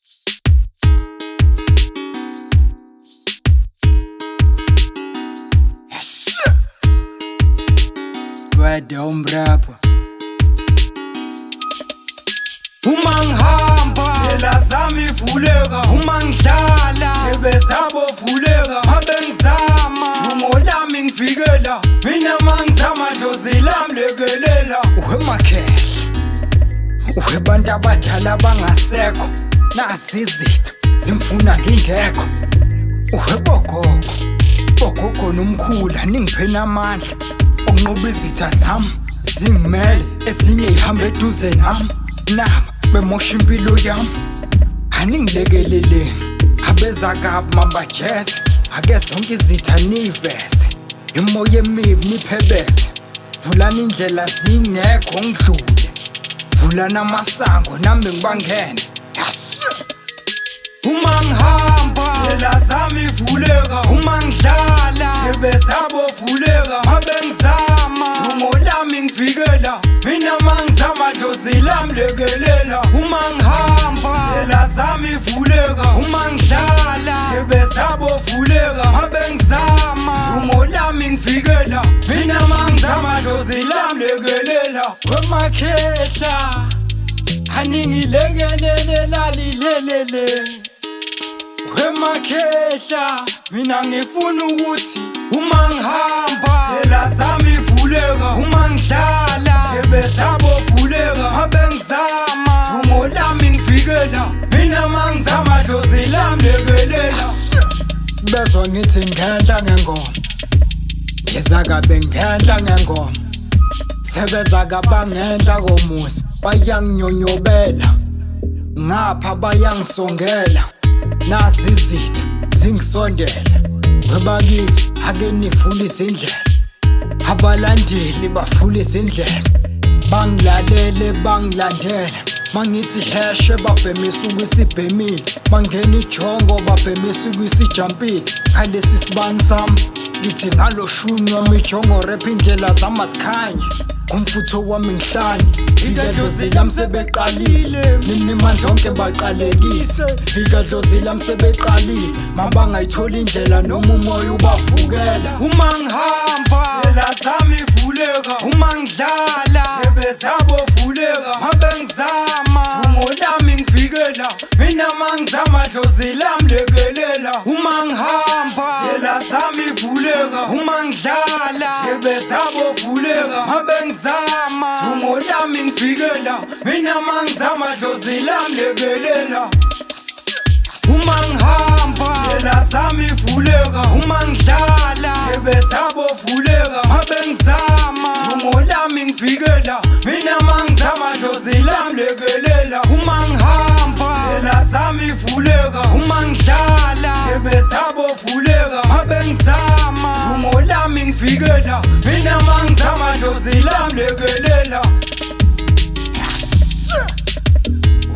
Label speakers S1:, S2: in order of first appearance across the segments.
S1: Yes. Squad umrapper. Uma ngihamba ndlela zami vuleka, uma ngidlala ndlebe zabo vuleka, ngabe ngizama thungo lami ngivikela, mina mangizama dlozi lami lekelela. Uwemakhehla, uwebantu abadala abangasekho, nazi izitha zimfuna ngingekho. Uwebogogo, bogogo nomkhulu aningiphe namandla okunqoba izitha zami, zingimele ezinye ihambe eduze nami, naba bemosha impilo yami. Aningilekeleleni abeza kabi mabajeze, ake zonke izitha niyiveze, imoya emibi niphebeze, vulani indlela zingekho ngidlule, vulani amasango nami ngibangene. Yes. Uma ngihamba ndlela zami vuleka, uma ngidlala ndlebe zabo vuleka, ngabe ngizama thungo lami ngivikela, mina mangizama dlozi lami lekelela. Uma ngihamba ndlela zami vuleka, uma ngidlala ndlebe zabo vuleka, ngabe ngizama thungo lami ngivikela, mina mangizama dlozi lami lekelela. Wemakhehla aningilekelele lalilelele, wemakhehla mina ngifuna ukuthi uma ngihamba ndlela zami vuleka, uma ngidlala ndlebe zabo vuleka, ngabe ngizama thungo lami ngivikela, mina mangizama dlozi lami lekelela. Bezwa ngithi ngenhla ngengoma, ngeza kabe ngenhla ngengoma, sebeza kabangenhla komuzi, bayanginyonyobela ngapha bayangisongela, nazi izitha zingisondela. Webakithi ake nivule izindlela, abalandeli bavule izindlela, bangilalele bangilandela, mangithi heshe babhemisa ukwisibhemile, mangena ijongo babhemisa ukwisijambile. Ngalesi sibani sami ngithi ngalo shumi wami ijongo rap, indlela zami azikhanye, umfutho wami ngihlanye, fika dlozi lami sebeqalile, nimnimandla onke baqalekise, fika dlozi lami sebeqalile, mabangayithola indlela noma umoya ubavukela. Uma ngihamba ndlela zami vuleka, uma ngidlala ndlebe zabo vuleka, ngabe ngizama thungo lami ngivikela, mina mangizama dlozi lami lekelela. Uma ngihamba ndlela zami vuleka, uma ngidlala ndlebe zabo vuleka, ngabe ngizama thungo lami ngivikela, mina mangizama dlozi lami lekelela. Uma ngihamba ndlela zami vuleka, uma ngidlala ndlebe zabo vuleka, ngabe ngizama thungo lami ngivikela, mina mangizama dlozi lami lekelela. Uma ngihamba ndlela zami vuleka, uma ngidlala ndlebe zabo vuleka, ngabe ngizama thungo lami ngivikela, mina mangizama dlozi lami lekelela.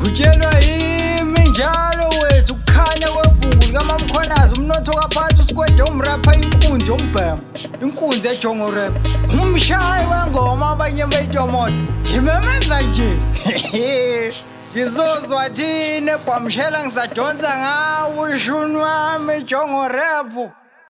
S1: Utshelwa yimi njalo wethu ukukhanya kwebhungu likaMamkhwanazi, umnotho kaphathi uSikwede umrapha, inkunzi yombhema, inkunzi ejongo rap, umshayi wengoma abanye beyitomoto, ngimemeza nje ngizozwa thina ebhamshela, ngisadonsa ngawo ushuni wami jongo rap.